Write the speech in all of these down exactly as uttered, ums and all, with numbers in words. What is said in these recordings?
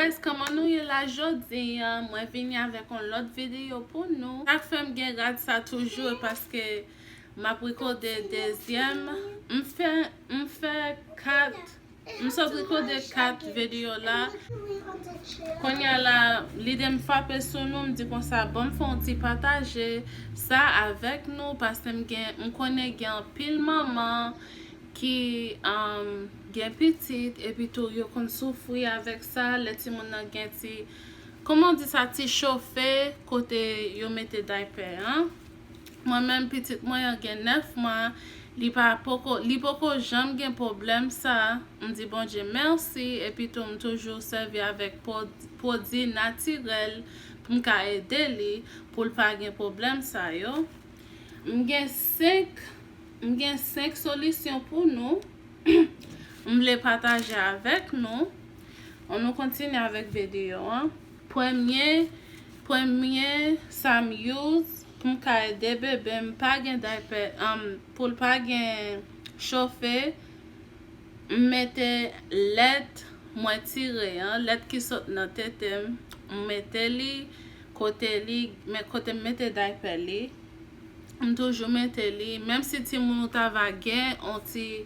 Guys, kòman nou ye la jodi a? Mwen vini avèk yon lòt videyo pou nou. Sa k fè m gen rad sa toujou, e paske m ap rekòde dezyèm. M fè, m fè kat, m sot rekòde kat videyo la. Kounye a la, lide m frape sou nou, m di konsa, bon, m fè yon ti pataje sa avèk nou, paske m gen, m konnen gen anpil manman ki, um, gen pitit, epi tou yo konn soufri avèk sa, lè timoun nan gen ti, kòman w di sa, ti chofe kote yo mete daypè an. Mwen menm, pitit mwen an gen nèf mwa, li pa poko, li poko janm gen pwoblèm sa. M di Bondye mèsi, epi tou m toujou sèvi avèk pwod-, pwodui natirèl pou m ka ede li, pou l pa gen pwoblèm sa yo. M gen senk, m gen senk solisyon pou nou. M vle pataje avèk nou. An nou kontinye avèk videyo an. Premye, premye sa m use pou m ka ede bebe m pa gen daypè, um, pou l pa gen chofe, m mete lèt mwen tire an, lèt ki sot nan tete m, m mete li kote li, men kote m mete daypè li. M toujou mete li, menm si timoun ou ta va gen on ti,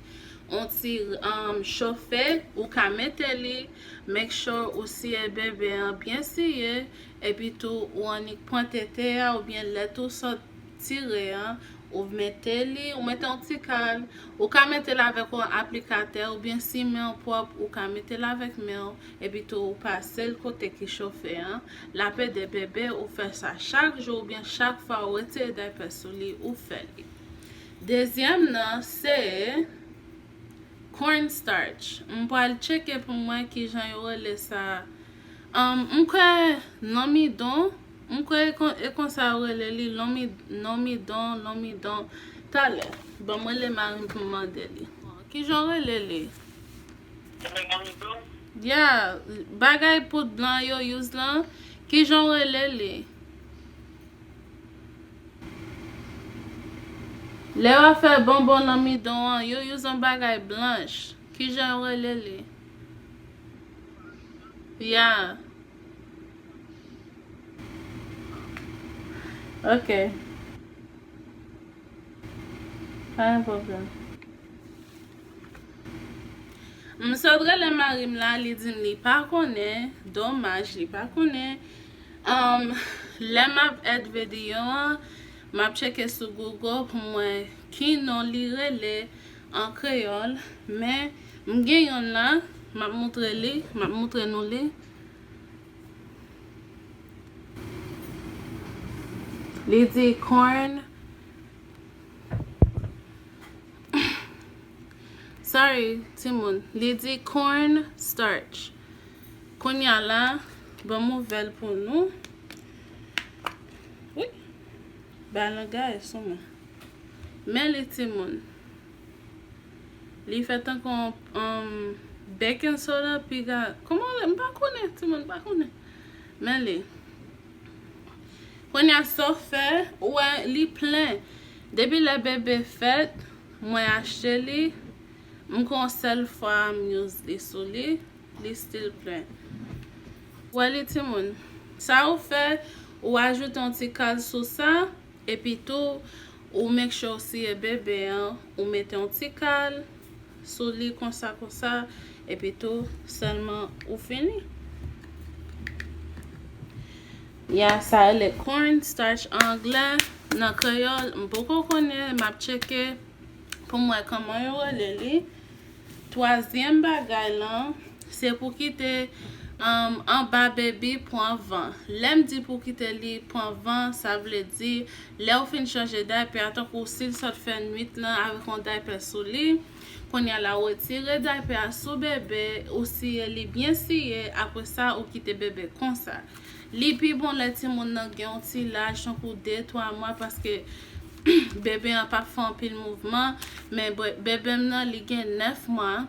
on ti, um, chofe, ou ka mete li. Make sure ou siye bebe an byen siye, epi tou ou annik pran tete a oubyen lèt ou sot tire an, ou mete li, ou mete on ti kal, ou ka mete l avèk on aplikatè oubyen si men w pwòp, ou ka mete l avèk men w, epi tou ou pase l kote ki chofe an. L ap ede bebe ou fè sa chak jou oubyen chak fwa ou retire daypè sou li, ou fè li. Dezyèm nan, se cornstarch. M pral tcheke pou m wè kijan yo rele sa. Um, m kwè lanmidon, m kwè e kon-, e konsa yo rele li, lanmi-, lanmidon, lanmidon. Talè, ban m rele mari m pou m mande li. Kijan yo rele li? Ya, bagay poud blan yo use lan, kijan yo rele li? Lè yo ap fè bonbon lanmidon an, yo use yon bagay blanch. Kijan yo rele li? Ya. Ok. Pa gen pwoblèm. M sot rele mari m la, li di m li pa konnen, domaj, li pa konnen. Um, lè m ap èd videyo an, m ap tcheke sou Google pou m wè ki non li rele an kreyòl, men m gen yonn la, m ap moutre li, m ap moutre nou li. Li di corn, sorry, timoun. Li di corn starch. Kounye a la, ban m ouvè l pou nou. Wi. Bay langay sou mwen. Men li, timoun. Li fè tankou, um, baking soda, piga. Kòman w rele? M pa konnen, timoun, m pa konnen. Men li. Kounye a sa w fè, ou wè li plen. Depi lè bebe fèt, mwen achte li. M gon sèl fwa m use li sou li. Li still plen. Ou wè li, timoun. Sa ou fè, ou ajoute yon ti kal sou sa, epi tou, ou make sure ou siye bebe an, ou mete yon ti kal sou li konsa, konsa, epi tou, sèlman ou fini. Ya, sa rele corn starch an anglè, nan kreyòl, m poko konnen, m ap tcheke pou m wè kòman yo rele li. Twazyèm bagay lan, se pou kite, um, anba bebe pran van. Lè m di pou kite li pran van, sa vle di, lè w fin chanje daypè a, tankou si l sot fè nwit lan avèk yon daypè sou li, kounye a la, ou retire daypè a sou bebe, ou siye li byen siye, apre sa, ou kite bebe konsa. Li pi bon lè timoun nan gen yon ti laj, tankou de, twa mwa, paske bebe an p ap fè anpil mouvman, men bre-, bebe m nan, li gen nèf mwa,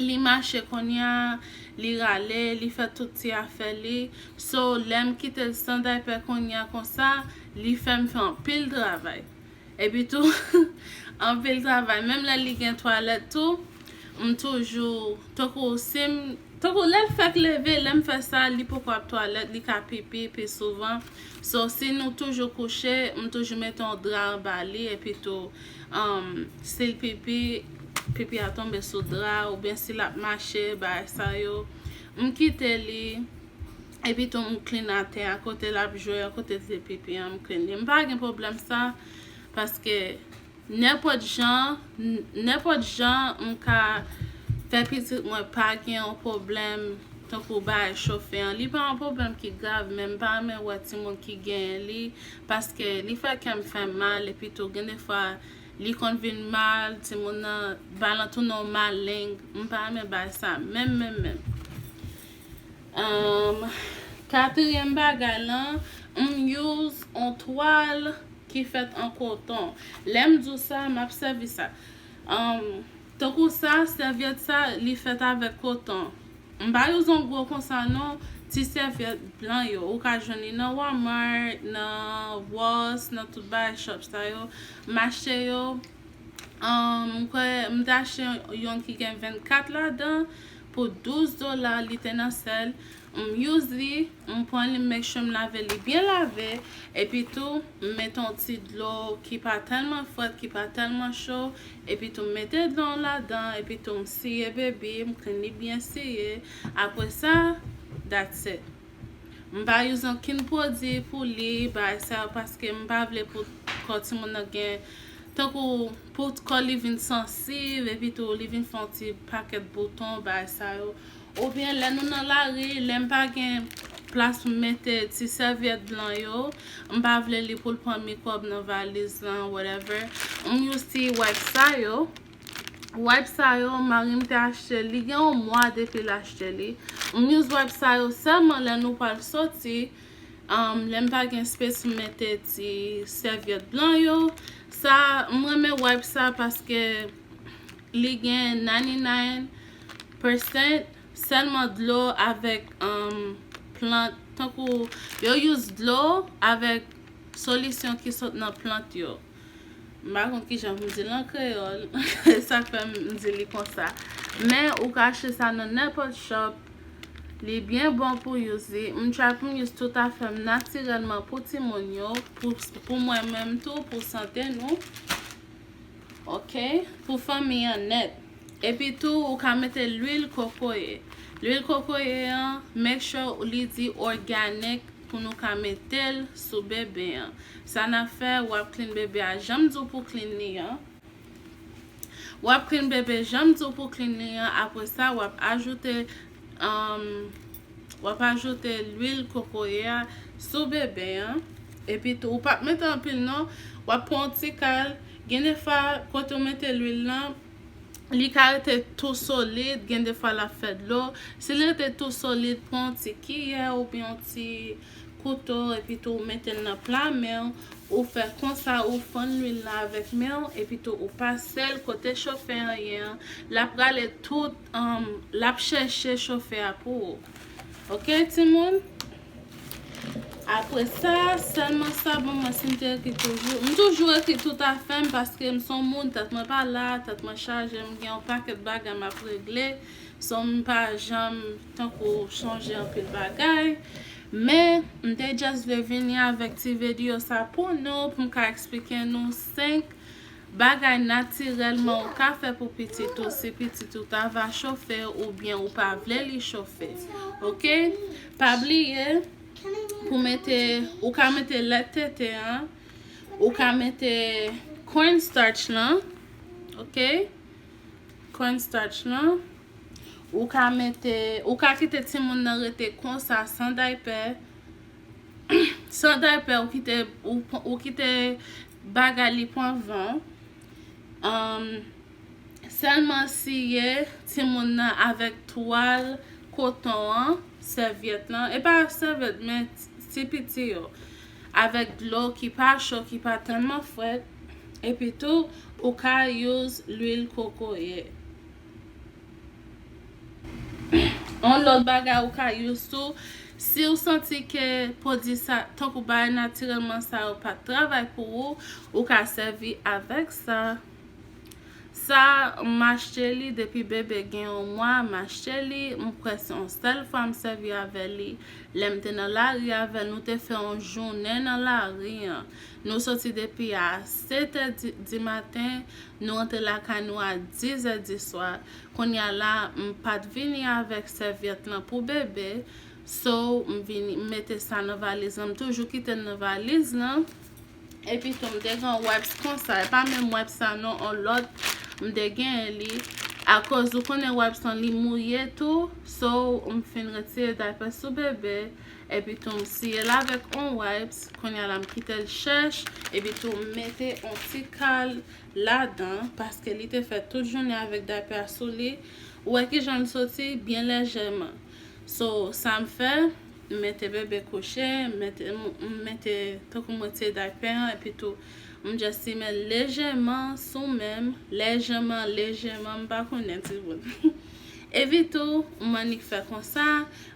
li mache kounye a, li rale, li fè tout ti afè li. So, lè m kite l san daypè kounye a konsa, li fè m fè anpil travay. Epi tou, anpil travay. Menm lè li gen twalèt tou, m toujou, tankou si m, Tankou lè l fèk leve, lè m fè sa, li poko ap twalèt, li ka pipi pi souvan. So, si nou toujou kouche, m toujou mete yon dra anba li, epi tou, um, si l pipi, pipi a tonbe sou dra, oubyen si l ap mache, bagay sa yo, m kite li, epi tou m clean atè a, kote l ap jwe an, kote l te pipi an, m clean li. M pa gen pwoblèm sa, paske nenpòt jan, n- nenpòt jan m ka fè pitit mwen pa gen yon pwoblèm, tankou bagay chofe an. Li pa yon pwoblèm ki grav, men m pa renmen wè timoun ki genyen li, paske li fè kè m fè mal, epi tou gen defwa li konn vin mal, timoun nan, ba l an tounen yon maleng. M pa renmen bagay sa, menm, menm, menm. Um, katriyèm bagay lan, m use yon twal ki fèt an koton. Lè m di w sa, m ap sèvi sa. Um, tankou sa, sèvyèt sa, li fèt avèk koton. M pa use yon gwo konsa non, ti sèvyèt blan yo. Ou ka jwenn li nan Walmart, nan Ross, nan tout bagay shop sa yo. M achte yo. Um, m kwè m te achte yon ki gen vennkat ladan pou douz dola, li te nan sèl. M use li, m pran li, m make sure m lave li byen lave, epi tou, m mete yon ti dlo ki pa tèlman frèt, ki pa tèlman cho, epi tou, m mete dlo an ladan, epi tou, m siye baby, m clean li byen siye. Apre sa, that's it. M pa use ankenn pwodui pou li, bagay sa yo, paske m pa vle pou kò timoun nan gen, tankou pou kò li vin sansiv, epi tou li vin fè yon ti pakèt bouton, bagay sa yo. Oubyen lè nou nan lari, lè m pa gen plas pou m mete ti sèvyèt blan yo, m pa vle li pou l pran mikwòb nan valiz lan, whatever. M use ti wipe sa yo. Wipe sa yo, mari m te achte, li gen yon mwa depi l achte li. M use wipe sa yo sèlman lè nou pral soti, um, lè m pa gen space pou m mete ti sèvyèt blan yo. Sa, m renmen wipe sa paske li gen ninety-nine percent sèlman dlo avèk, um, plant, tankou yo use dlo avèk solisyon ki sot nan plant yo. M pa konn kijan pou m di l an kreyòl, sa k fè m di li konsa. Men ou ka achte sa nan nenpòt shop. Li byen bon pou use li. M try pou m use tout afè m natirèlman pou timoun yo, pou, pou mwen menm tou, pou sante nou. Ok? Pou fanmi an nèt. Epi tou, ou ka mete lwil kokoye. Lwil kokoye an, make sure li di organic pou nou ka mete l sou bebe an. Sa n ap fè, w ap clean bebe a jan m di w pou clean li an. W ap clean bebe jan m di w pou clean li an. Apre sa, w ap ajoute, um, w ap ajoute lwil kokoye a sou bebe an. Epi tou, ou p ap mete anpil non. W ap pran yon ti kal. Gen defwa, kote w mete lwil lan, li ka rete tou solid, gen defwa l ap fè dlo. Si l rete tou solid, pran yon ti kiyè oubyen yon ti kouto, epi tou ou mete l nan pla men w, ou fè konsa, ou fann lwil la avèk men w, epi tou ou pase l kote chofè an ye an, l ap rale tout, um, l ap chèche chofè a pou ou. Ok, timoun? Apre sa, sèlman sa, bon, mwen si m te ekri toujou. M toujou ekri tout afè m paske m se yon moun, tèt mwen pa la, tèt mwen chaje, m gen yon pakèt bagay m ap regle. So, m pa janm tankou chonje anpil bagay. Men, m te just vle vini avèk ti videyo sa pou nou, pou m ka eksplike nou senk bagay natirèlman ou ka fè pou pitit ou, si pitit ou ta va chofe oubyen ou pa vle li chofe. Ok? Pa bliye pou mete, ou ka mete lèt tete an, ou ka mete cornstarch lan, ok? Cornstarch lan. Ou ka mete, ou ka kite timoun nan rete konsa, san daypè. San daypè, ou kite, ou, ou kite bagay li pran van. Um, sèlman siye timoun nan avèk twal koton an, sèvyèt lan. E pa sèvyèt, men ti piti yo. Avèk dlo ki pa cho, ki pa tèlman frèt. Epi tou, ou ka use lwil kokoye. Yon lòt bagay ou ka use tou, si w santi ke pwodui sa, tankou bagay natirèlman sa yo pa t travay pou ou, ou ka sèvi avèk sa. Sa, m achte li depi bebe gen yon mwa, m achte li, m kwè se yon sèl fwa m sèvi avè li. Lè m te nan lari avè l, nou te fè yon jounen nan lari an. Nou soti depi a sèt è di, di maten, nou rantre lakay nou a dis è di swa. Kounye a la, m pa t vini avèk sèvyèt lan pou bebe. So, m vini, m mete sa nan valiz lan. M toujou kite l nan valiz lan. Epi tou, m te gen wipes konsa. E pa menm wipes sa non, yon lòt. M te genyen li. Akoz ou konnen wipes lan li mouye tou. So, m fin retire daypè sou bebe. Epi tou, m siye l avèk yon wipes. Kounye a la, m kite l chèch. Epi tou, m mete yon ti kal ladan. Paske li te fè tout jounen avèk daypè a sou li. Ou wè kijan l soti? Byen lèjèman. So, sa m fè, m mete bebe kouche, m mete, m, m mete, tankou m retire daypè an, epi tou, m just simen l lejèman sou men m, lejèman, lejèman, m pa konnen timoun. Epi tou, m annik fè konsa,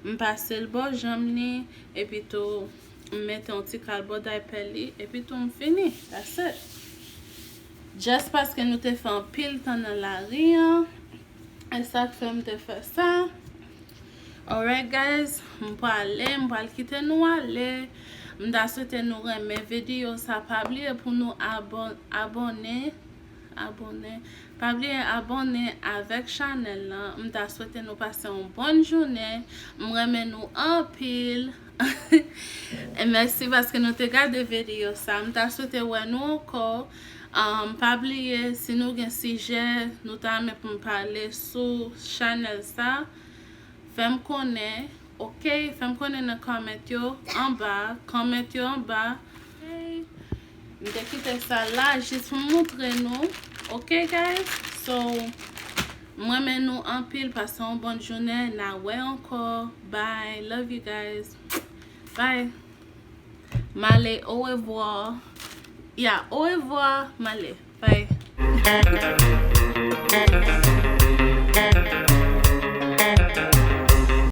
m pase l bò janm li, epi tou, m mete yon ti kal bò daypè li, epi tou, m fini. That's it. Just paske nou te fè anpil tan nan lari an, e sa k fè m te fè sa. Alright guys, m prale, m pral kite nou ale. M ta swete nou renmen videyo sa, pa bliye pou nou abon, abòne, abòne. Pa bliye abòne avèk chanèl lan. M ta swete nou pase yon bòn jounen. M renmen nou anpil. E mèsi paske nou te gade videyo sa. M ta swete wè nou ankò. Um, pa bliye, si nou gen sijè nou ta renmen pou m pale sou chanèl sa, fè m konnen, ok? Fè m konnen nan comment yo anba, comment yo anba. Ok. M te kite sa la jis pou m montre nou, ok guys? So, m renmen nou anpil, pase yon bòn jounen, n a wè ankò. Bye, love you guys. Bye. M ale, au revoir. Yeah, au revoir, m ale. Bye.